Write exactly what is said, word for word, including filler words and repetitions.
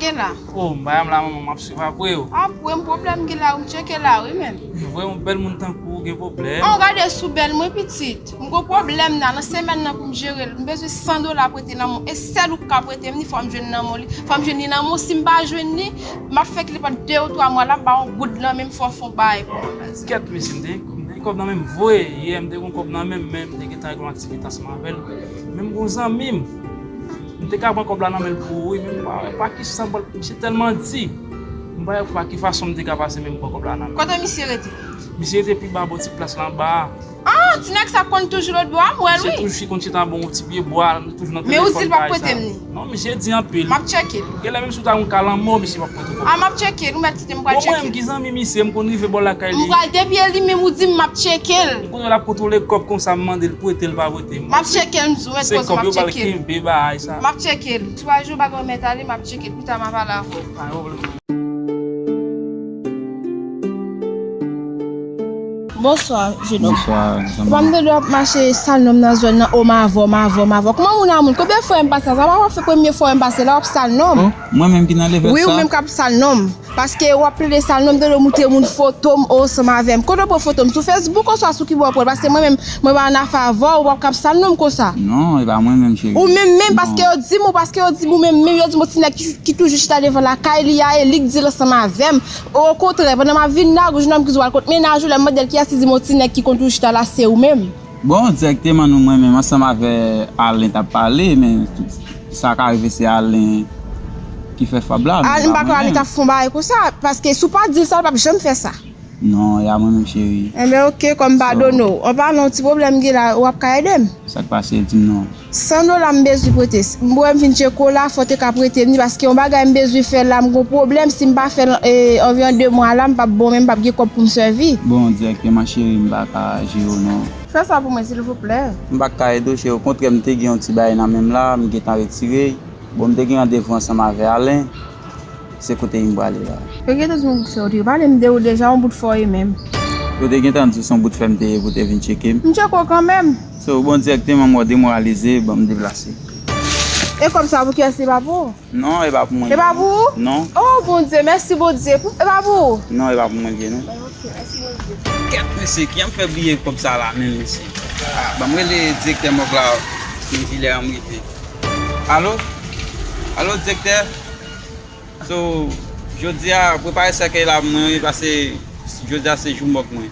gen la? Oh, m pa menm la, manman, m ap swiv apre w. Apre m pwoblèm gen la, ou m tcheke la, wi, menm. Vre, yon bèl moun tankou w gen pwoblèm. An, gade sou bèl mwen, pitit. M gon pwoblèm la, nan semèn nan pou m jere l. M bezwen san dola prete nan men w. E sèl ou k ka prete m li, fò m jwenn nan men w li. Fò m jwenn li nan men w. Si m pa jwenn li, m ap fè k li pandan de ou twa mwa la, m pa yon goud nan men m, fò w fè yon bagay pou mwen, baz. Kèt, mesye, m te gen kòb, m te gen kòb nan men m vre. Yè, m te gon kòb nan men m, men m te gentan regle yon aktivite ansanm avè l. Men m gon zanmi m. M te ka pran kòb la nan men l pou ou, wi, men m pa wè pa ki sa m pral, misye tèlman di. M pa wè pa ki fason m te ka pase men m pran kòb la nan men l. Kote misye rete? Misye rete pi ba bò ti plas la anba a. Ah, ti nèg sa konn toujou lòt bò a, m wè l, wi. Misye toujou konn chita anba yon ti pye bwa, toujou nan telefòn bagay sa. Men ou di l p ap prete m li? Non, misye di anpil. M ap tcheke l. Genlè menm si w ta yon ka lanmò, misye p ap prete w kòb la. Ah, m ap tcheke l, ou mèt kite m pral tcheke l. Bon, mwen menm ki zanmi misye, m konn rive bò lakay li. M pral depi e li menm ou di m m ap tcheke l. M konnen l ap kontwole kòb konsa, m mande l prete l pa prete m. M ap tcheke l, m di w, mèt pòz, m ap tcheke l. Se kòb yo pral kenbe bagay sa. M ap tcheke l. Twa jou bagay yo mèt ale, m ap tcheke l. Pita m a pale avè w. Pa gen pwoblèm. Bonswa, jenòm. Bonswa, zanmi. Epa m tande w ap mache sal nonm nan zòn nan, o m avè w, m avè w, m avè w. Kòman moun a moun? Konbyen fwa m pase la? Sa pa w ap fè premye fwa m pase la, w ap sal nonm. Oh, mwen menm ki nan level sa? Wi, ou menm k ap sal nonm. Paske w ap plede sal nonm, tande w montre moun foto m ansanm avè m. Kote w pran foto m? Sou Facebook oswa sou ki bò w pran l? Paske mwen menm, mwen pa annafè avè w, w ap k ap sal nonm konsa. Non, e pa mwen menm, cheri. Ou menm menm, paske yo di m, ou paske yo di m, ou menm menm, yo di m yon ti nèg ki, ki toujou chita devan lakay li a, e li k di l ansanm avè m. Okontrè, pandan m ap vin la, jenòm ki di w al kot mennaj ou, lè m mande l kiyès, li di m yon ti nèg ki konn toujou chita la, se ou menm. Bon, dirèkteman, nou, mwen menm, ansanm avè Alen t ap pale, men sa ka rive se Alen ki fè fab la, men m pa kwè Alen t ap fè yon bagay konsa, paske si w pa di l sa, l p ap janm fè sa. Non, e a mwen menm, cheri. Enben, oke, kòm m padone w. An palan, yon ti pwoblèm gen la, w ap ka ede m? Sa k pase, di m non. San dola m bezwen prete. M wè m vin tcheke w la, fò w te ka prete m li, paske yon bagay m bezwen fè la, m gon pwoblèm, si m pa fè l, e, anviwon de mwa la, m p ap bon, men m p ap gen kòb pou m sèvi. Bon, dirèkteman, cheri, m pa ka jere w non. Fè sa pou mwen, silvouplè. M pa ka ede w, cheri, okontrè, m te gen yon ti bagay nan men m la, m gentan retire l. Bon, m te gen randevou ansanm avè Alen. Se kote m prale la. Yo gentan di m gon sè w te pale m de ou deja, yon bout fò e menm. Yo te gentan di w se yon bout fè m te ye pou w te vin tcheke m. M tcheke w kanmenm. So, bon, dirèkteman, m wè w demoralize, bon, m deplase. E kòb sa pou kiyès, se pa pou ou? Non, e pa pou mwen. E pa pou ou? Non. Oh, Bondye, mèsi, Bondye. Pou, e pa pou ou? Non, e pa pou mwen, non. Kèt, mesye, kijan m fè bliye kòb sa la menm, mesye? Ah, ban m rele direktè mòg la, e, e lè an m rive. Alo? Alo, direktè? So, jodi a, prepare sèkèy la pou mwen, wi, paske jodi a se jou mòg mwen.